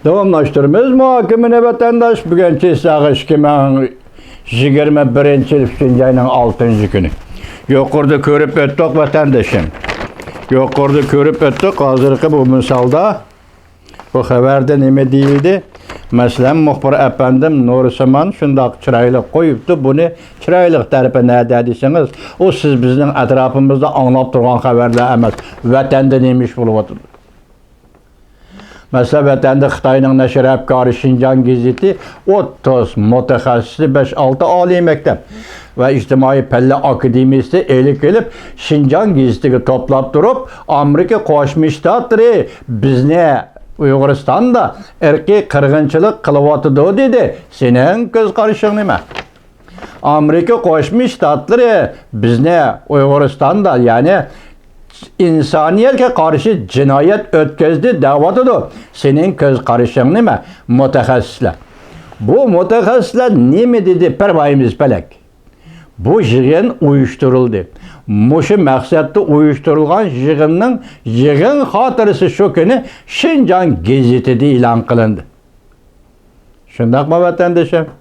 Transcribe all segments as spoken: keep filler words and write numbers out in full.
داۋاملاشتۇرىمىز مۇھاكىمىنى، ۋەتەنداش. بۈگۈن چېسلاغا ئىككى مىڭ يىگىرمە بىرىنچى يىل ئۈچىنچى ئاينىڭ ئالتىنچى كۈنى. يۇقىرىدا كۆرۈپ ئۆتتۇق، ۋەتەندىشىم. يۇقىرىدا كۆرۈپ ئۆتتۇق، ھازىرقى بۇ مىسالدا بۇ خەۋەردە نېمە دېيىلدى؟ مەسىلەن، مۇخبىر ئەپەندىم نۇرسىمان شۇنداق چىرايلىق قويۇپتۇ، بۇنى چىرايلىق تەرىپى نەدە دېسىڭىز، ئۇ سىز بىزنىڭ ئەتراپىمىزدا ئاڭلاپ تۇرغان خەۋەرلەر ئەمەس، ۋەتەندە نېمە ئىش بولۇۋاتىدۇ؟ مەسىلەن، ۋەتەندە خىتاينىڭ نەشر ھەپكارى شىنجاڭ گېزىتى ئوتتۇز مۇتەخەسسىسى، بەش-ئالتە ئالىي مەكتەپ ۋە ئىجتىمائىي پەنلەر ئاكادېمىيىسى ئېلىپ كېلىپ، شىنجاڭ گېزىتىگە توپلاپ تۇرۇپ، ئامېرىكا قوشما شتاتلىرى بىزنى ئۇيغۇرىستاندا ئىرقىي قىرغىنچىلىق قىلىۋاتىدۇ دېدى. سېنىڭ كۆز قارىشىڭ نېمە؟ ئامېرىكا قوشما شتاتلىرى بىزنى ئۇيغۇرىستاندا، يەنى ئىنسانىيەتكە قارشى جىنايەت ئۆتكۈزدى دەۋاتىدۇ. سېنىڭ كۆز قارىشىڭ نېمە؟ مۇتەخەسسىسلەر. بۇ مۇتەخەسسىسلەر نېمە دېدى؟ پەرۋايىمىز پەلەك. بۇ يىغىن ئۇيۇشتۇرۇلدى. مۇشۇ مەقسەتتە ئۇيۇشتۇرۇلغان يىغىننىڭ يىغىن خاتىرىسى شۇ كۈنى شىنجاڭ گېزىتىدە ئېلان قىلىندى. شۇنداقمۇ، ۋەتەندىشىم؟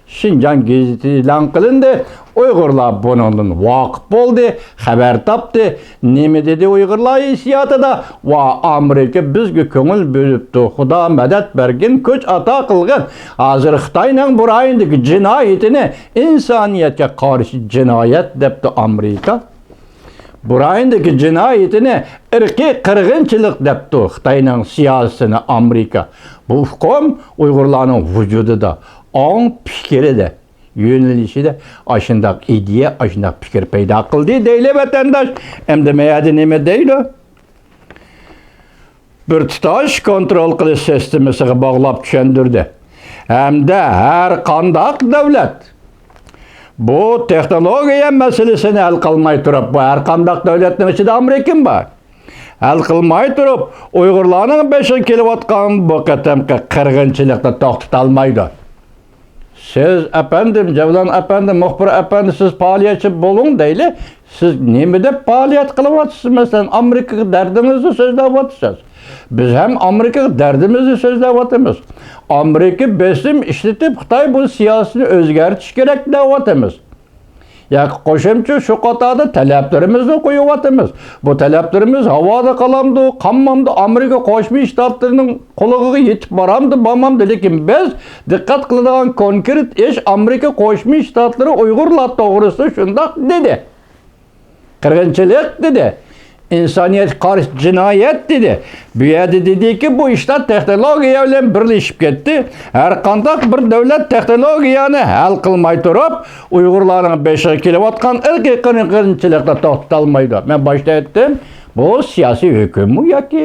شىنجاڭ گېزىتى ئېلان قىلىندى. ئۇيغۇرلار بۇنىڭدىن ۋاقىپ بولدى، خەۋەر تاپتى. نېمە دېدى ئۇيغۇرلار ھېسسىياتىدا؟ ۋا، ئامېرىكا بىزگە كۆڭۈل بۆلۈپتۇ، خۇدا مەدەت بەرگىن، كۈچ ئاتا قىلغىن. ھازىر خىتاينىڭ بۇ رايوندىكى جىنايىتىنى ئىنسانىيەتكە قارشى جىنايەت دەپتۇ ئامېرىكا. بۇ رايوندىكى جىنايىتىنى ئىرقىي قىرغىنچىلىق دەپتۇ خىتاينىڭ سىياسىتىنى ئامېرىكا. بۇ ئۇقۇم ئۇيغۇرلارنىڭ ۋۇجۇدىدا، ئاڭ پىكرىدە، يۆنىلىشىدە ئاشۇنداق ئىدىيە، ئاشۇنداق پىكىر پەيدا قىلدى دەيلى، ۋەتەنداش. ئەمدى مەيەدە نېمە دەيدۇ؟ بىر تۇتاش كونترول قىلىش سىستېمىسىغا باغلاپ چۈشەندۈردى. ھەمدە ھەر قانداق دۆلەت بۇ تېخنولوگىيە مەسىلىسىنى ھەل قىلماي تۇرۇپ، بۇ ھەر قانداق دۆلەتنىڭ ئىچىدە ئامېرىكىمۇ بار. ھەل قىلماي تۇرۇپ، ئۇيغۇرلارنىڭ بېشىغا كېلىۋاتقان بۇ قېتىمقى قىرغىنچىلىقنى توختىتالمايدۇ. سىز، ئەپەندىم، جەۋلان ئەپەندى، مۇخبىر ئەپەندى، سىز پائالىيەتچى بولۇڭ دەيلى. سىز نېمە دەپ پائالىيەت قىلىۋاتىسىز؟ مەسىلەن، ئامېرىكىغا دەردىڭىزنى سۆزلەۋاتىسىز. بىز ھەم ئامېرىكىغا دەردىمىزنى سۆزلەۋاتىمىز. ئامېرىكا بېسىم ئىشلىتىپ، خىتاي بۇ سىياسىتىنى ئۆزگەرتىش كېرەك دەۋاتىمىز. ياكى قوشۇمچە شۇ قاتاردا تەلەپلىرىمىزنى قويۇۋاتىمىز. بۇ تەلەپلىرىمىز ھاۋادا قالامدۇ، قالمامدۇ، ئامېرىكا قوشما شتاتلىرىنىڭ قۇلىقىغا يېتىپ بارامدۇ، بارمامدۇ، لېكىن بىز دىققەت قىلىدىغان كونكرېت ئىش، ئامېرىكا قوشما شتاتلىرى ئۇيغۇرلار توغرىسىدا شۇنداق دېدى. قىرغىنچىلىق دېدى. ئىنسانىيەتكە قارشى جىنايەت دېدى. بۇ يەردە دېدىكى، بۇ ئىشلار تېخنولوگىيە بىلەن بىرلىشىپ كەتتى. ھەر قانداق بىر دۆلەت تېخنولوگىيەنى ھەل قىلماي تۇرۇپ، ئۇيغۇرلارنىڭ بېشىغا كېلىۋاتقان ئىرقىي قىرغىنچىلىقنى توختىتالمايدۇ. مەن باشتا ئېيتتىم، بۇ سىياسىي ھۆكۈممۇ ياكى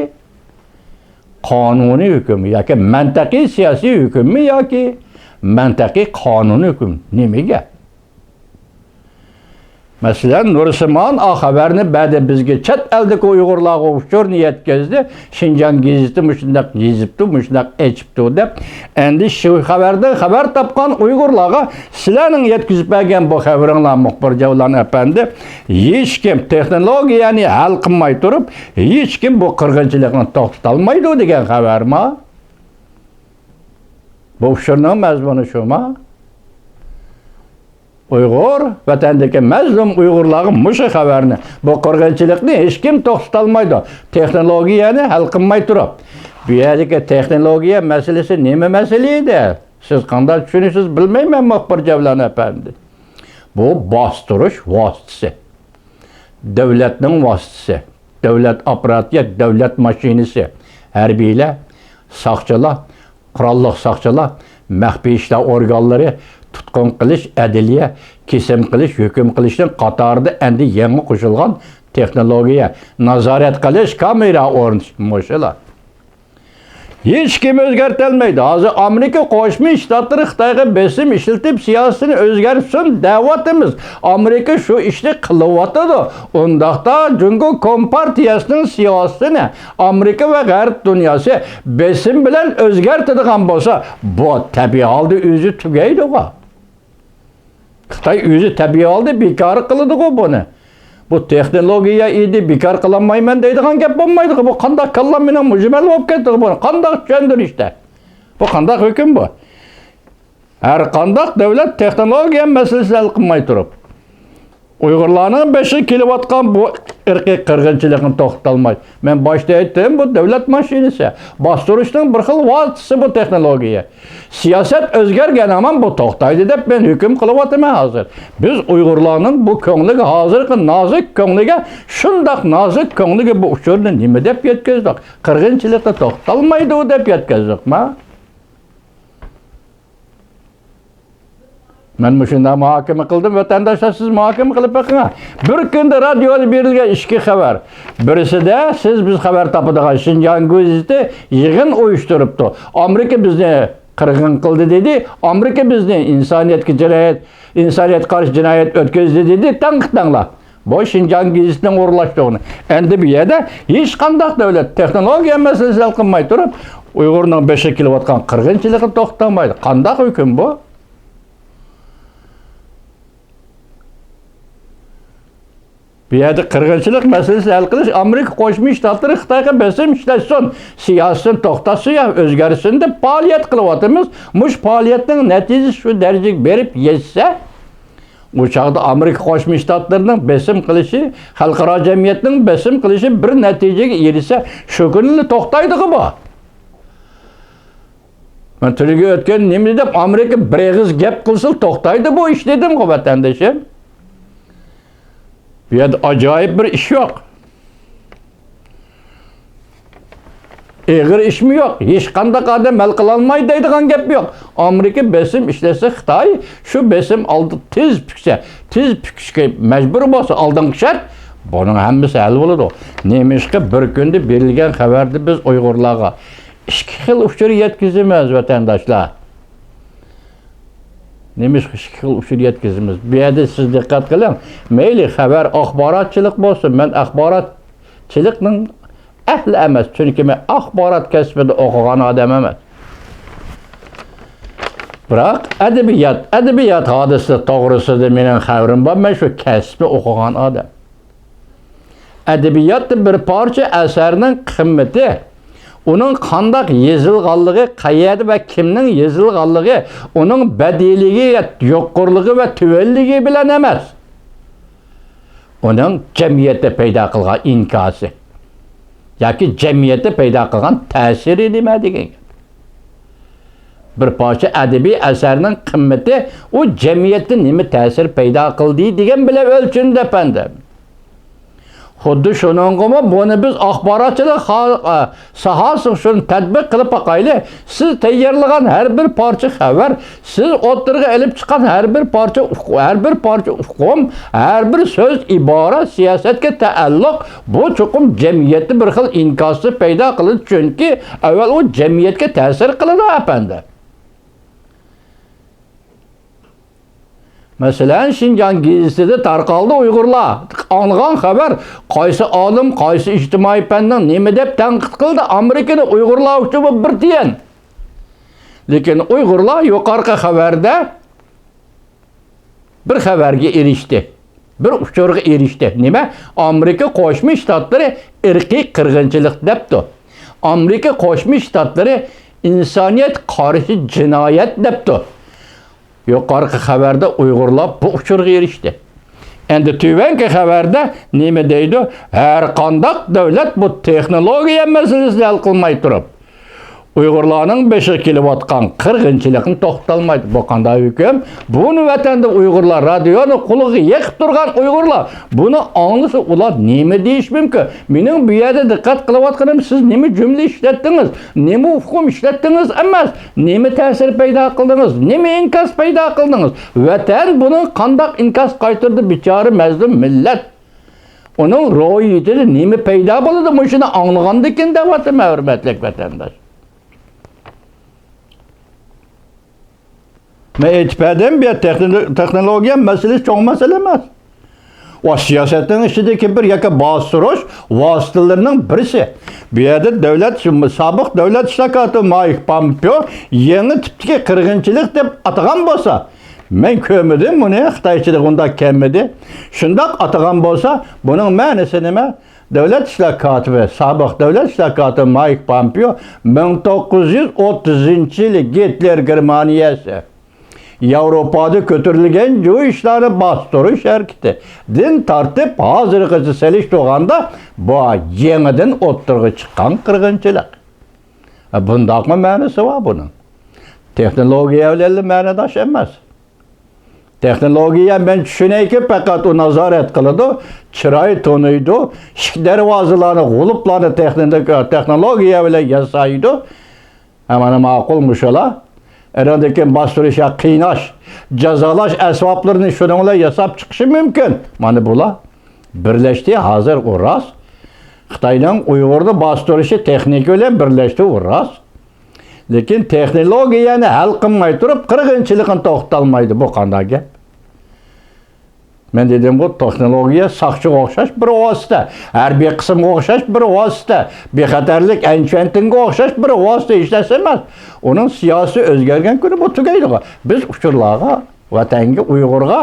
قانۇنىي ھۆكۈممۇ ياكى مەنتىقىي سىياسىي ھۆكۈممۇ ياكى مەنتىقىي قانۇنىي ھۆكۈم؟ نېمە گەپ؟ مەسىلەن، نۇرسىمان ئا خەۋەرنى بەردى بىزگە، چەت ئەلدىكى ئۇيغۇرلارغا ئۇچۇرنى يەتكۈزدى. شىنجاڭ گېزىتى مۇشۇنداق يېزىپتۇ، مۇشۇنداق ئېچىپتۇ دەپ. ئەمدى شۇ خەۋەردىن خەۋەر تاپقان ئۇيغۇرلارغا سىلەرنىڭ يەتكۈزۈپ بەرگەن بۇ خەۋىرىڭلار، مۇخبىر جەۋلان ئەپەندى، ھېچكىم تېخنولوگىيەنى ھەل قىلماي تۇرۇپ، ھېچكىم بۇ قىرغىنچىلىقنى توختىتالمايدۇ دېگەن خەۋەرما؟ بۇ ئۇچۇرنىڭ مەزمۇنى شۇما؟ ئۇيغۇر، ۋەتەندىكى مەزلۇم ئۇيغۇرلارغا مۇشۇ خەۋەرنى، بۇ قىرغىنچىلىقنى ھېچكىم توختىتالمايدۇ، تېخنولوگىيەنى ھەل قىلماي تۇرۇپ. بۇ يەردىكى تېخنولوگىيە مەسىلىسى نېمە مەسىلە ئىدى؟ سىز قانداق چۈشىنىسىز بىلمەيمەن، مۇخبىر جەۋلان ئەپەندى. بۇ باستۇرۇش ۋاسىتىسى. دۆلەتنىڭ ۋاسىتىسى، دۆلەت ئاپپاراتى، دۆلەت ماشىنىسى، ھەربىيلەر، ساقچىلار، قوراللىق ساقچىلار، مەخپىي ئىشلار ئورگانلىرى، تۇتقۇن قىلىش، ئەدلىيە، كېسىم قىلىش، ھۆكۈم قىلىشنىڭ قاتارىدا ئەمدى يېڭى قوشۇلغان تېخنولوگىيە، نازارەت قىلىش، كامېرا ئورنىتىش، مۇشۇلار. ھېچكىم ئۆزگەرتەلمەيدۇ. ھازىر ئامېرىكا قوشما شتاتلىرى خىتايغا بېسىم ئىشلىتىپ، سىياسىتىنى ئۆزگەرتسۇن دەۋاتىمىز. ئامېرىكا شۇ ئىشنى قىلىۋاتىدۇ. ئۇنداقتا جۇڭگو كومپارتىيەسىنىڭ سىياسىتىنى ئامېرىكا ۋە غەرب دۇنياسى بېسىم بىلەن ئۆزگەرتىدىغان بولسا، بۇ تەبىئىي ھالدا ئۆزى تۈگەيدىغۇ. خىتاي ئۆزى تەبىئىي ھالدا بىكار قىلىدىغۇ بۇنى. بۇ تېخنولوگىيە ئىدى، بىكار قىلالمايمەن دەيدىغان گەپ بولمايدىغۇ. بۇ قانداق كاللا مېنىڭ مۇجمەل بولۇپ كەتتىغۇ بۇنى؟ قانداق چۈشەندۈرۈشتە؟ بۇ قانداق ھۆكۈم بۇ؟ ھەر قانداق دۆلەت تېخنولوگىيە مەسىلىسىنى ھەل قىلماي تۇرۇپ، ئۇيغۇرلارنىڭ بېشىغا كېلىۋاتقان بۇ ئىرقىي قىرغىنچىلىقنى توختىتالمايدۇ. مەن باشتا ئېيتتىم، بۇ دۆلەت ماشىنىسى. باستۇرۇشنىڭ بىر خىل ۋاسىتىسى بۇ تېخنولوگىيە. سىياسەت ئۆزگەرگەن ھامان بۇ توختايدۇ دەپ مەن ھۆكۈم قىلىۋاتىمەن ھازىر. بىز ئۇيغۇرلارنىڭ بۇ كۆڭلىگە، ھازىرقى نازۇك كۆڭلىگە، شۇنداق نازۇك كۆڭلىگە بۇ ئۇچۇرنى نېمە دەپ يەتكۈزدۇق؟ قىرغىنچىلىققا توختالمايدۇ دەپ يەتكۈزدۇقما؟ مەن مۇشۇنداق مۇھاكىمە قىلدىم، ۋەتەنداشلار، سىز مۇھاكىمە قىلىپ بېقىڭ. بىر كۈندە رادىيودا بېرىلگەن ئىككى خەۋەر. بىرسىدە سىز بىز خەۋەر تاپىدىغان شىنجاڭ گېزىتى يىغىن ئۇيۇشتۇرۇپتۇ. ئامېرىكا بىزنى قىرغىن قىلدى دېدى. ئامېرىكا بىزنى ئىنسانىيەتكە جىنايەت، ئىنسانىيەتكە قارشى جىنايەت ئۆتكۈزدى دېدى. تەڭ قىتاڭلار. بۇ شىنجاڭ گېزىتىنىڭ ئورۇنلاشتۇرغىنى. ئەمدى بۇ يەردە ھېچقانداق دۆلەت تېخنولوگىيە مەسىلىسىنى ھەل قىلماي تۇرۇپ، ئۇيغۇرنىڭ بېشىغا كېلىۋاتقان قىرغىنچىلىقنى توختىتالمايدۇ. قانداق ھۆكۈم بۇ؟ بۇ يەردە قىرغىنچىلىق مەسىلىسىنى ھەل قىلىش، ئامېرىكا قوشما شتاتلىرى خىتايغا بېسىم ئىشلەتسۇن، سىياسىتىنى توختاتسۇن يا ئۆزگەرتسۇن دەپ پائالىيەت قىلىۋاتىمىز. مۇشۇ پائالىيەتنىڭ نەتىجىسى شۇ دەرىجىگە بېرىپ يەتسە، ئۇ چاغدا ئامېرىكا قوشما شتاتلىرىنىڭ بېسىم قىلىشى، خەلقئارا جەمئىيەتنىڭ بېسىم قىلىشى بىر نەتىجىگە ئېرىشسە، شۇ كۈنىلا توختايدىغۇ بۇ. مەن تۈنۈگۈن ئۆتكەن نېمە دېدىم؟ ئامېرىكا بىر ئېغىز گەپ قىلسىلا توختايدۇ بۇ ئىش دېدىمغۇ، ۋەتەندىشىم. بۇ يەردە ئاجايىپ بىر ئىش يوق. ئېغىر ئىشمۇ يوق، ھېچقانداق ئادەم ھەل قىلالمايدۇ دەيدىغان گەپمۇ يوق. ئامېرىكا بېسىم ئىشلەتسە، خىتاي شۇ بېسىم ئالدىدا تېز پۈكسە، تېز پۈكۈشكە مەجبۇر بولسا، ئالدىنقى شەرت، بۇنىڭ ھەممىسى ھەل بولىدۇ. نېمىشقا بىر كۈندە بېرىلگەن خەۋەردە بىز ئۇيغۇرلارغا ئىككى خىل ئۇچۇر يەتكۈزىمىز، ۋەتەنداشلار؟ نېمىشقا ئىككى خىل ئۇچۇر يەتكۈزىمىز؟ بۇ يەردە سىز دىققەت قىلىڭ. مەيلى خەۋەر ئاخباراتچىلىق بولسۇن، مەن ئاخباراتچىلىقنىڭ ئەھلى ئەمەس، چۈنكى مەن ئاخبارات كەسپىدە ئوقۇغان ئادەم ئەمەس. بىراق ئەدەبىيات، ئەدەبىيات ھادىسىسى توغرىسىدا مېنىڭ خەۋىرىم بار، مەن شۇ كەسىپنى ئوقۇغان ئادەم. ئەدەبىياتتا بىر پارچە ئەسەرنىڭ قىممىتى، ئۇنىڭ قانداق يېزىلغانلىقى، قەيەردە ۋە كىمنىڭ يېزىلغانلىقى، ئۇنىڭ بەدىلىگى، يۇقىرىلىقى ۋە تۆۋەنلىكى بىلەن ئەمەس، ئۇنىڭ جەمئىيەتتە پەيدا قىلغان ئىنكاسى ياكى جەمئىيەتتە پەيدا قىلغان تەسىرى نېمە دېگەن گەپ. بىر پارچە ئەدەبىي ئەسەرنىڭ قىممىتى ئۇ جەمئىيەتتە نېمە تەسىر پەيدا قىلدى دېگەن بىلەن ئۆلچىنىدۇ، ئەپەندىم. خۇددى شۇنىڭغىمۇ بۇنى بىز ئاخباراتچىلىق خا-، ئا، ساھەسىگە شۇنى تەتبىق قىلىپ باقايلى. سىز تەييارلىغان ھەر بىر پارچە خەۋەر، سىز ئوتتۇرىغا ئېلىپ چىققان ھەر بىر پارچە ئۇق-، ھەر بىر پارچە ئۇقۇم، ھەر بىر سۆز، ئىبارە سىياسەتكە تەئەللۇق، بۇ چوقۇم جەمئىيەتتە بىر خىل ئىنكاسنى پەيدا قىلىدۇ، چۈنكى ئەۋۋەل ئۇ جەمئىيەتكە تەسىر قىلىدۇ، ئەپەندى. مەسىلەن، شىنجاڭ گېزىتىدە تارقالدى ئۇيغۇرلار. ئاڭلىغان خەۋەر، قايسى ئالىم، قايسى ئىجتىمائىي پەننىڭ نېمە دەپ تەنقىد قىلدى؟ ئامېرىكىنى ئۇيغۇرلار ئۈچۈن بۇ بىر تىيىن. لېكىن ئۇيغۇرلار يۇقىرىقى خەۋەردە بىر خەۋەرگە ئېرىشتى. بىر ئۇچۇرغا ئېرىشتى. نېمە؟ ئامېرىكا قوشما شتاتلىرى ئىرقىي قىرغىنچىلىق دەپتۇ. ئامېرىكا قوشما شتاتلىرى ئىنسانىيەتكە قارشى جىنايەت دەپتۇ. يۇقىرىقى خەۋەردە ئۇيغۇرلار بۇ ئۇچۇرغا ئېرىشتى. ئەمدى تۆۋەنكى خەۋەردە نېمە دەيدۇ؟ ھەر قانداق دۆلەت بۇ تېخنولوگىيە مەسىلىسىنى ھەل قىلماي تۇرۇپ، ئۇيغۇرلارنىڭ بېشىغا كېلىۋاتقان قىرغىنچىلىقنى توختىتالمايدۇ. بۇ قانداق ھۆكۈم؟ بۇنى ۋەتەندە ئۇيغۇرلار، رادىيونى قۇلىقىغا يېقىپ تۇرغان ئۇيغۇرلار بۇنى ئاڭلىسا، ئۇلار نېمە دېيىشى مۇمكىن؟ مېنىڭ بۇ يەردە دىققەت قىلىۋاتقىنىم، سىز نېمە جۈملە ئىشلەتتىڭىز، نېمە ئۇقۇم ئىشلەتتىڭىز ئەمەس، نېمە تەسىر پەيدا قىلدىڭىز، نېمە ئىنكاس پەيدا قىلدىڭىز؟ ۋەتەن بۇنىڭ قانداق ئىنكاس قايتۇردى، بىچارە مەزلۇم مىللەت؟ ئۇنىڭ روھىيىتىدە نېمە پەيدا بولىدۇ؟ مۇشۇنى ئاڭلىغاندىكىن دەۋاتىمەن، ھۆرمەتلىك ۋەتەنداش. مەن ئېيتىپ بەردىم، بۇ يەر تېخنو-، تېخنولوگىيە مەسىلىسى چوڭ مەسىلە ئەمەس. ئۇ سىياسەتنىڭ ئىچىدىكى بىر ياكى باستۇرۇش ۋاسىتىلىرىنىڭ بىرسى. بۇ يەردە دۆلەت، سابىق دۆلەت ئىشلار كاتىپى مايك پامپېئو يېڭى تىپتىكى قىرغىنچىلىق دەپ ئاتىغان بولسا، مەن كۆرمىدىم بۇنى خىتايچىدا ئۇنداق كەلمىدى. شۇنداق ئاتىغان بولسا، بۇنىڭ مەنىسى نېمە؟ دۆلەت ئىشلار كاتىپى، سابىق دۆلەت ئىشلار كاتىپى مايك پامپېئو مىڭ توققۇز يۈز ئوتتۇزىنچى يىلى گىتلېر گېرمانىيەسى ياۋروپادا كۆتۈرۈلگەن جۇ ئىشلارنى باستۇرۇش ھەرىكىتىدىن تارتىپ ھازىرغىچە سېلىشتۇرغاندا، بۇ يېڭىدىن ئوتتۇرىغا چىققان قىرغىنچىلىق. بۇنداقمۇ مەنىسى بار بۇنىڭ. تېخنولوگىيە بىلەنلا مەنىداش ئەمەس. تېخنولوگىيە، مەن چۈشىنەيكى، پەقەت ئۇ نازارەت قىلىدۇ، چىراي تونۇيدۇ، ئىشىك دەرۋازىلارنى، غۇلۇپلارنى تېخنىك-، تېخنولوگىيە بىلەن ياسايدۇ. ھە، مانا ماقۇل مۇشۇلار. ئېرىڭدىن كېيىن باستۇرۇش يا قىيناش، جازالاش ئەسۋابلىرىنى شۇنىڭ بىلەن ياساپ چىقىشى مۇمكىن. مانا بۇلار بىرلەشتى، ھازىر ئۇ راست. خىتاينىڭ ئۇيغۇرنى باستۇرۇشى تېخنىكا بىلەن بىرلەشتى، ئۇ راست. لېكىن تېخنولوگىيەنى ھەل قىلماي تۇرۇپ، قىرغىنچىلىقنى توختىتالمايدۇ. بۇ قانداق گەپ؟ مەن دېدىمغۇ، تېخنولوگىيە ساقچىغا ئوخشاش بىر ۋاسىتە، ھەربىي قىسىمغا ئوخشاش بىر ۋاسىتە، بىخەتەرلىك ئەنچۈەنتىڭگە ئوخشاش بىر ۋاسىتە، ھېچ نەرسە ئەمەس. ئۇنىڭ سىياسىتى ئۆزگەرگەن كۈنى بۇ تۈگەيدىغۇ. بىز ئۇچۇرلارغا، ۋەتەنگە، ئۇيغۇرغا،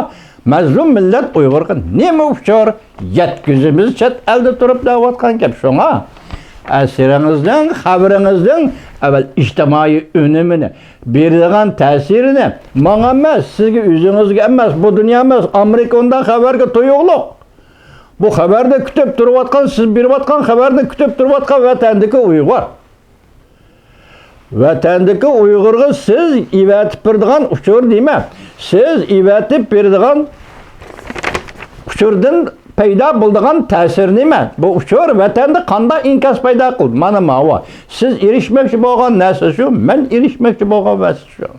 مەزلۇم مىللەت ئۇيغۇرغا نېمە ئۇچۇر يەتكۈزىمىز چەت ئەلدە تۇرۇپ دەۋاتقان گەپ. شۇڭا ئەسىرىڭىزنىڭ، خەۋىرىڭىزنىڭ ئەۋۋەل ئىجتىمائىي ئۈنۈمىنى، بېرىدىغان تەسىرىنى ماڭا ئەمەس، سىزگە، ئۆزىڭىزگە ئەمەس، بۇ دۇنيا ئەمەس، ئامېرىكا ئۇنداق خەۋەرگە تۇيۇقلۇق. بۇ خەۋەرنى كۈتۈپ تۇرۇۋاتقان، سىز بېرىۋاتقان خەۋەرنى كۈتۈپ تۇرۇۋاتقان ۋەتەندىكى ئۇيغۇر. ۋەتەندىكى ئۇيغۇرغا سىز ئېۋەتىپ بېرىدىغان ئۇچۇر نېمە؟ سىز ئېۋەتىپ بېرىدىغان ئۇچۇردىن پەيدا بولىدىغان تەسىر نېمە؟ بۇ ئۇچۇر ۋەتەندە قانداق ئىنكاس پەيدا قىلدى؟ مانا ماۋۇ. سىز ئېرىشمەكچى بولغان نەرسە شۇ، مەن ئېرىشمەكچى بولغان نەرسە شۇ.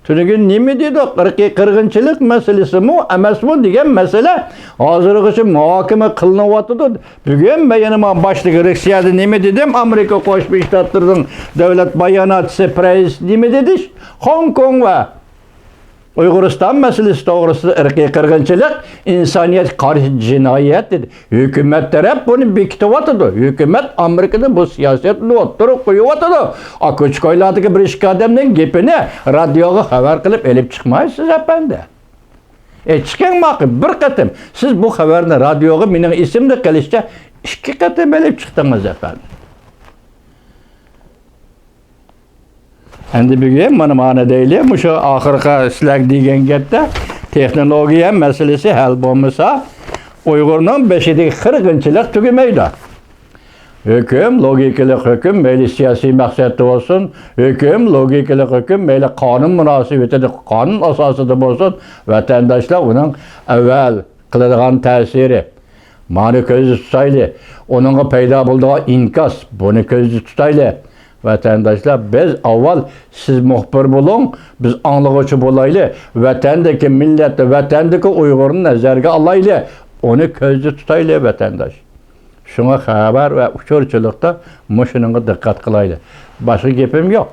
تۈنۈگۈن نېمە دېدۇق؟ ئىرقىي قىرغىنچىلىق مەسىلىسىمۇ ئەمەسمۇ دېگەن مەسىلە ھازىرغىچە مۇھاكىمە قىلىنىۋاتىدۇ. بۈگۈن مەن يەنە مانا باشلىق رېكسىيەدە نېمە دېدىم؟ ئامېرىكا قوشما شتاتلىرىنىڭ دۆلەت باياناتچىسى پرېيس نېمە دېدى؟ خوڭكوڭ ۋە ئۇيغۇرىستان مەسىلىسى توغرىسىدا ئىرقىي قىرغىنچىلىق ئىنسانىيەتكە قارشى جىنايەت دېدى. ھۆكۈمەت تەرەپ بۇنى بېكىتىۋاتىدۇ. ھۆكۈمەت ئامېرىكىدا بۇ سىياسەتنى ئوتتۇرىغا قويۇۋاتىدۇ. ئاكوچكويلاردىكى بىر ئىككى ئادەمنىڭ گېپىنى رادىيوغا خەۋەر قىلىپ ئېلىپ چىقمايسىز، ئەپەندى. ئە، چىقىڭ ماقۇل، بىر قېتىم. سىز بۇ خەۋەرنى رادىيوغا، مېنىڭ ئېسىمدە قېلىشىچە، ئىككى قېتىم ئېلىپ چىقتىڭىز، ئەپەندى. ئەمدى بۈگۈن مانا، مانا دەيلى، مۇشۇ ئاخىرقى سىلەرگە دېگەن گەپتە، تېخنولوگىيە مەسىلىسى ھەل بولمىسا، ئۇيغۇرنىڭ بېشىدىكى قىرغىنچىلىق تۈگىمەيدۇ. ھۆكۈم، لوگىكىلىق ھۆكۈم، مەيلى سىياسىي مەقسەتتە بولسۇن، ھۆكۈم، لوگىكىلىق ھۆكۈم، مەيلى قانۇن مۇناسىۋىتىدە، قانۇن ئاساسىدا بولسۇن، ۋەتەنداشلار ئۇنىڭ ئەۋەل قىلىدىغان تەسىرى، مانى كۆزدە تۇتايلى. ئۇنىڭغا پەيدا بولىدىغان ئىنكاس، بۇنى كۆزدە تۇتايلى. ۋەتەنداشلار، بىز ئاۋۋال، سىز مۇخبىر بولۇڭ، بىز ئاڭلىغۇچى بولايلى. ۋەتەندىكى مىللەت، ۋەتەندىكى ئۇيغۇرنى نەزەرگە ئالايلى. ئۇنى كۆزدە تۇتايلى، ۋەتەنداش. شۇڭا خەۋەر ۋە ئۇچۇرچىلىقتا مۇشۇنىڭغا دىققەت قىلايلى. باشقا گېپىم يوق.